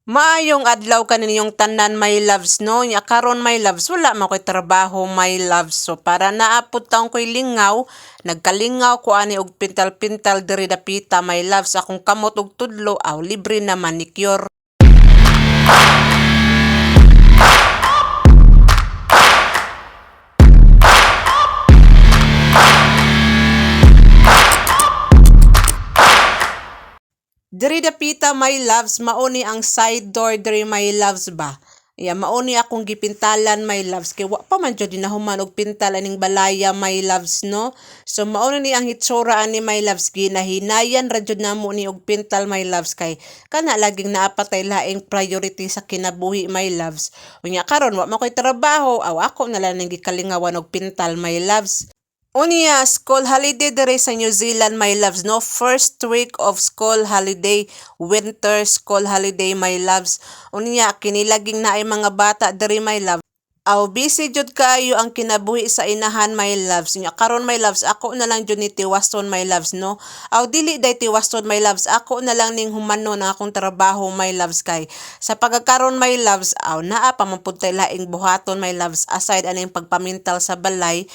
Maayong adlaw kaninyong tanan, my loves, no. Nya karon, my loves, wala man koy trabaho, my loves. So para naa pud taon koy lingaw, nagkalingaw ko ani og pintal-pintal diri dapita, my loves. Akong kamot og tudlo aw libre na manicure. Diri dapita, my loves, mao ni ang side door diri, my loves ba. Ya, mao ni akong gipintalan, my loves, kay wa pa man jud nahuman og pintal aning balaya, my loves, no. So mao na ni ang hitsura ani, my loves. Ginahinayan ra jud namo ni og pintal, my loves, kay kana laging naa pa tay laing priority sa kinabuhi, my loves. Unya karon wa man koy trabaho, aw ako na lang ning gikalingawan og pintal, my loves. Unya, school holiday diri sa New Zealand, my loves, no. First week of school holiday, winter school holiday, my loves. Unya kini laging naay mga bata diri, my love. Aw busy jud kaayo ang kinabuhi sa inahan, my loves. Unya karon, my loves, ako na lang jud ni tiwason, my loves, no. Aw dili day tiwason, my loves, ako na lang ning humanon ang akong trabaho, my loves, kay sa pagkakaron, my loves, aw naa pa man pud tay laing buhaton, my loves, aside aning pagpamintal sa balay.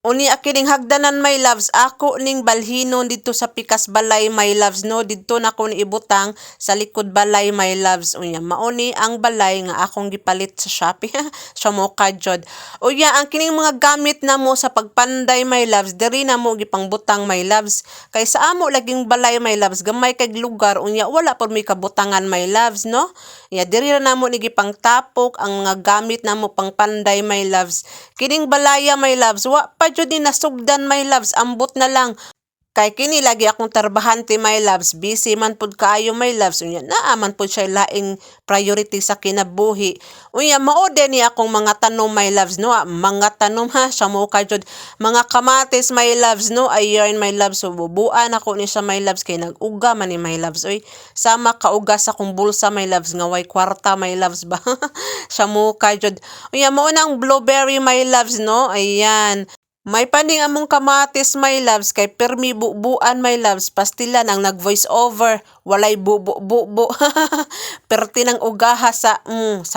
Unya kining hagdanan, my loves, ako ning balhinon didto sa pikas balay, my loves, no. Didto nako ni ibutang sa likod balay, my loves. Unya mao ni ang balay nga akong gipalit sa Shopee sa moka jud. Unya ang kining mga gamit namo sa pagpanday, my loves, diri namo gipangbutang, my loves, kay sa amo laging balay, my loves, gamay kay lugar, unya wala pod mi kabutangan, my loves, no. Unya diri ra namo ni gipangtapok ang mga gamit namo pangpanday, my loves. Kining balaya, my loves, wa pa jud ni nasugdan, my loves, ambot na lang. Kay kini lagi akong tarbahante, my loves, busy man pud kaayo, my loves, unya naa man pud siya laing priority sa kinabuhi. Unya mao din ni akong mga tanom, my loves, no, mga tanom ha, siya mo ka jud. Mga kamatis, my loves, no, ayan, my loves, so bubuan ako ni siya, my loves, kay nag-uga man ni, my loves, oy. Sama kauga sa akong bulsa, my loves, nga way kwarta, my loves ba. Siya mo ka jud. Unya mao nang blueberry, my loves, no, ayan. May paning among kamatis, my loves, kay permi bubuan, my loves, pastilan ang nag voice over, walay bubo-bubo. Perti ng ugaha sa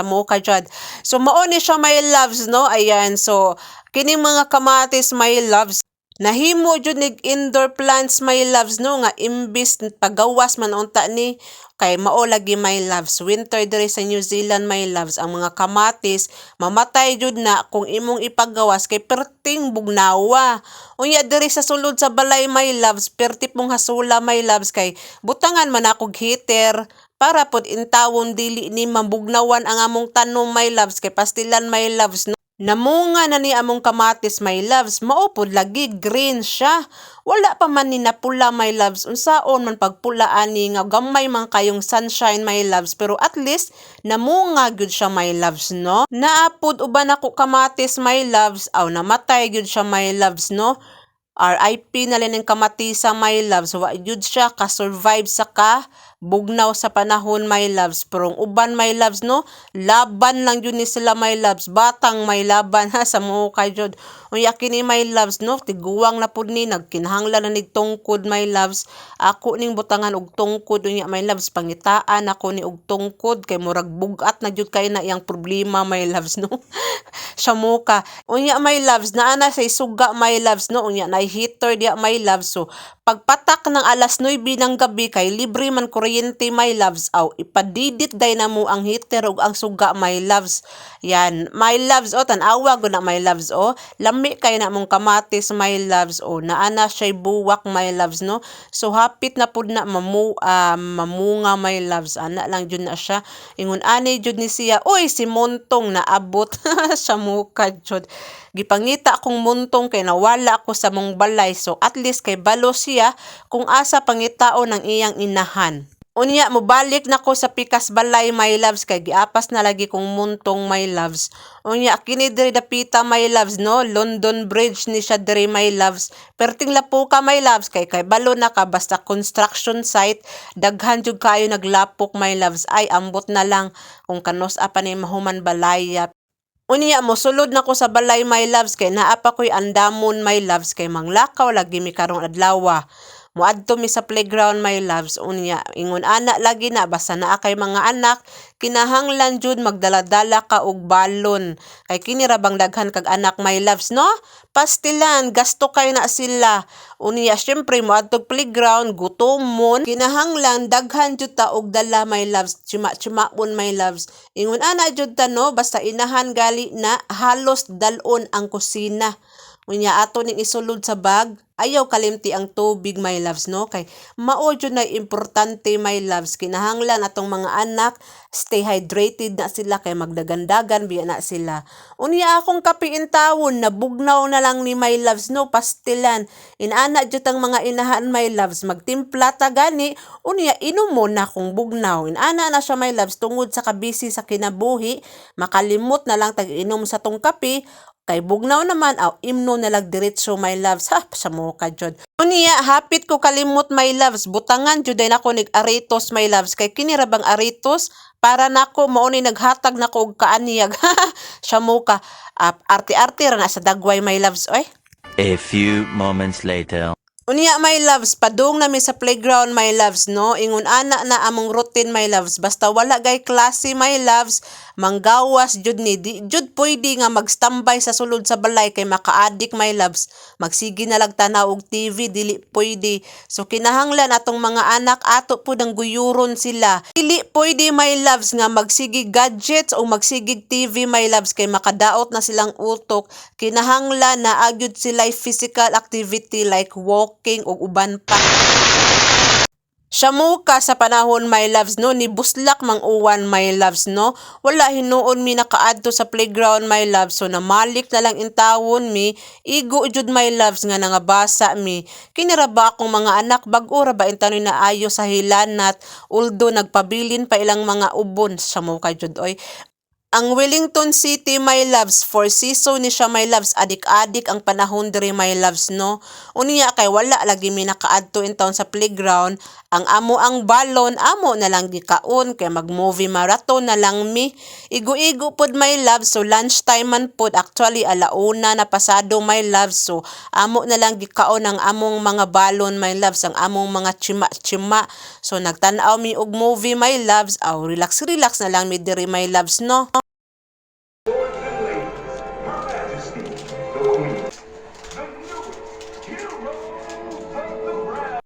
moka jud. So mao ni siya, my loves, no, ayan. So kining mga kamatis, my loves, nahimo jud nig indoor plants, my loves, no, nga imbis pagawas man unta ni, kay mao lagi, my loves, winter diri sa New Zealand, my loves, ang mga kamatis mamatay jud na kung imong ipagawas kay perting bugnawa. Unya diri sa sulod sa balay, my loves, perti pong hasula, my loves, kay butangan man akog heater para pod intawon dili ni mabugnawan ang among tanom, my loves, kay pastilan, my loves, no. Namunga na ni among kamatis, my loves, mao pod lagi green siya. Wala pa man ni napula, my loves, unsaon man pagpula ani nga gamay man kayong sunshine, my loves, pero at least namunga gyud siya, my loves, no. Naa pod uban ako kamatis, my loves, aw namatay gyud siya, my loves, no. RIP na lang ang kamatisa, my loves, wa gyud siya ka-survive sa ka bugnaw sa panahon, my loves. Pero ang uban, my loves, no, laban lang jud ni sila, my loves, batang may laban ha sa muka jud. Unya kini, my loves, no, tiguang na pud ni, nagkinahanglan na nig tungkod, my loves. Ako ning butangan og tungkod. Unya, my loves, pangitaan ako ni og tungkod kay murag bugat na jud kay na iyang problema, my loves, no. Siya moka. Unya, my loves, naa na say suga, my loves, no. Unya nay heater diya, my loves. So pagpatak ng alas 9 ng gabi kay libre man kuryente, my loves, aw ipadidit day na mo ang heater ug ang suga, my loves. Yan, my loves, oh, tan-awa gud na, my loves, oh. Lami kay na mong kamatis, my loves, oh. Naa na siya'y buwak, my loves, no. So hapit na pud na mamunga, my loves. Ana lang jud na siya. Ingon ani jud ni siya. Uy, si Montong naabot. Sa muka jud. Gipangita akong muntong kay nawala ako sa mong balay. So at least kay balo siya kung asa pangitaon ang iyang inahan. Unya mobalik na ko sa pikas balay, my loves, kay giapas na lagi kong muntong, my loves. Unya kini diri dapita, my loves, no, London Bridge ni siya diri, my loves. Perting lapuka, my loves, kay balo na ka basta construction site, daghan jud kayo naglapok, my loves. Ay ambot na lang kung kanus pa ni mahuman balaya. Unya mosulod na ko sa balay, my loves, kay naa pa ko'y andamon, my loves, kay manglakaw lagi mi karong adlaw. Muadto mi sa playground, my loves. Unya ingon ana lagi na, basta naa kay mga anak, kinahanglan jud magdala-dala ka og balon. Kay kini ra bang daghan kag anak, my loves, no? Pastilan, gasto kay na sila. Unya syempre moadtog playground, gutomon, kinahanglan daghan jud ta og dala, my loves, chima-chimaon, my loves. Ingon ana jud ta, no, basta inahan gali na halos dal-on ang kusina. Unya ato ning isulod sa bag, ayaw kalimti ang tubig, my loves, no, kay mao jud na importante, my loves. Kinahanglan atong mga anak stay hydrated na sila kay magdagandagan biya na sila. Unya akong kape intawon nabugnaw na lang ni, my loves, no, pastilan. Inana jud ang mga inahan, my loves, magtimpla ta gani, unya inom mo na kung bugnaw. Inana na siya, my loves, tungod sa kabisi sa kinabuhi, makalimot na lang tag inom sa tong kape kay bugnaw naman aw imno na lag diretso, my loves, ha, sa mo ka jud. Unya hapit ko kalimot, my loves, butangan jud nako nig aritos, my loves, kay kini ra bang aritos para nako mao ni naghatag nako og kaanyag. Siya mo ka, arte-arte ra na sa dagway, my loves, oy. A few moments later. Unya, my loves, padung nami sa playground, my loves, no. Ingon ana na among routine, my loves. Basta wala gay klase, my loves, manggawas jud ni. Di jud pwede nga magstambay sa sulod sa balay kay maka-addict, my loves. Magsige na lang tanaw og TV, dili pwede. So kinahanglan atong mga anak ato pud ang guyuron sila. Dili pwede, my loves, nga magsige gadgets o magsige TV, my loves, kay makadaot na silang utok. Kinahanglan na agyud sila physical activity like walking ug uban pa. Siya mo ka sa panahon, my loves, no, ni buslak mang uwan, my loves, no. Wala hinuon mi nakaadto sa playground, my loves, so namalik na lang intawon mi. Igo jud, my loves, nga nangabasa mi. Kini ra ba akong mga anak, bag-o ra ba intanoy na ayo sa hilanat, although nagpabilin pa ilang mga ubon. Siya mo ka jud oy. Ang Wellington City, my loves, four season ni siya, my loves, adik-adik ang panahon diri, my loves, no. Unya kay wala lagi mi nakaadto in town sa playground, ang amo ang balon, amo na lang gikaon kay mag-movie marathon na lang mi. Igo-igo pod, my loves, so lunchtime man pod, actually alauna na pasado, my loves, so amo na lang gikaon ang among mga balon, my loves, ang among mga chima-chima. So nagtan-aw mi og movie, my loves, aw relax relax na lang mi diri, my loves, no. Lords and ladies, Her Majesty, the Queen. The newest heroes of the ground.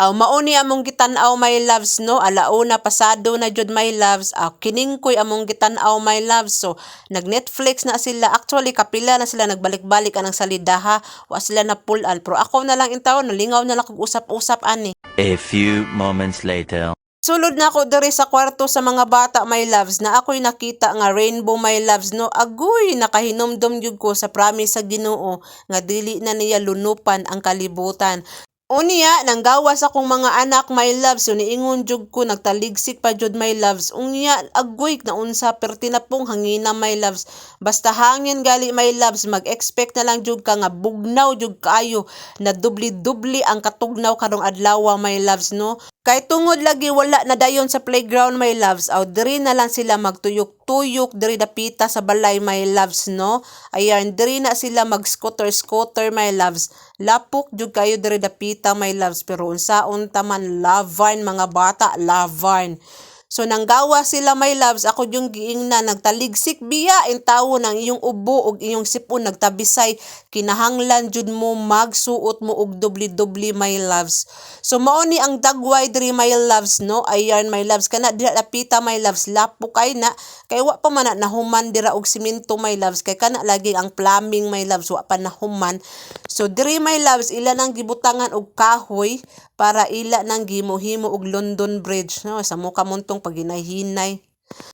Aw mao ni among gitan-aw, my loves, no, alauna pasado na jud, my loves. Aw kiningkoy among gitan-aw, my loves. So nag Netflix na sila, actually kapila na sila nagbalik-balik anang salida ha, wa sila na pull-an, pero ako na lang intawon nalingaw na lang kog usap-usap ani. A few moments later. Sulod na ako diri sa kwarto sa mga bata, my loves, na ako'y nakita nga rainbow, my loves, no. Agoy, nakahinumdum gyud ko sa promise sa Ginoo nga dili na niya lunupan ang kalibutan. Unya nanggawas akong mga anak, my loves, so niingon jud ko, nagtaligsik pa jud, my loves. Unya agoy, naunsa perti na pong hangina, my loves. Basta hangin gali, my loves, mag-expect na lang jud ka nga bugnaw jud kaayo, na dubli-dubli ang katugnaw karong adlaw, my loves, no. Kay tungod lagi wala na dayon sa playground, my loves, aw diri na lang sila magtuyok-tuyok diri dapita sa balay, my loves, no. Ayan, diri na sila mag scooter scooter, my loves. Lapok jud kayo diri dapita, my loves, pero unsaon ta man, lavan mga bata, lavan. So nanggawa sila, my loves, ako yung giingnan, nagtaligsik biya intawo ng iyong ubo ug iyong sipon nagtabisay, kinahanglan jud mo magsuot mo og dubli-dubli, my loves. So mao ni ang dagway diri, my loves, no. Ayan, my loves, kana dira dapita, my loves, lapok kay na kay wa pa man na nahuman dira og simento, my loves, kay kana lagi ang plumbing, my loves, wa pa nahuman. So diri, my loves, ila nang gibutangan og kahoy para ila nang gihimo-himo og London Bridge, no, sa muka muntong paghinay-hinay.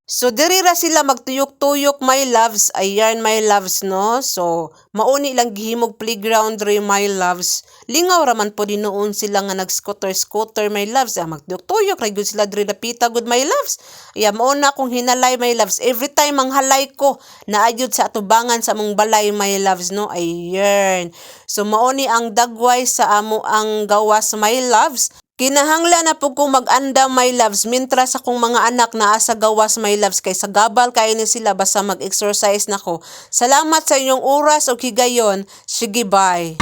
So diri ra sila magtuyok-tuyok, my loves. Ayan, my loves, no. So mauni lang gihimog playground diri, my loves. Lingaw ra man po noon sila nga nag-scooter scooter, my loves. Ah, magtuyok-tuyok ra gyud sila diri dapita gud, my loves. Iya, mao na akong hinalay, my loves. Every time ang halay ko naayod sa atubangan sa among balay, my loves, no. Ayan. So mao ni ang dagway sa amo ang gawas, my loves. Kinahanglan na pud kong mag-andam, my loves, mintras akong mga anak naa sa gawas, my loves, kay sagabal kaayo ni sila basta mag-exercise nako. Salamat sa inyong oras ug higayon. Sige, bye.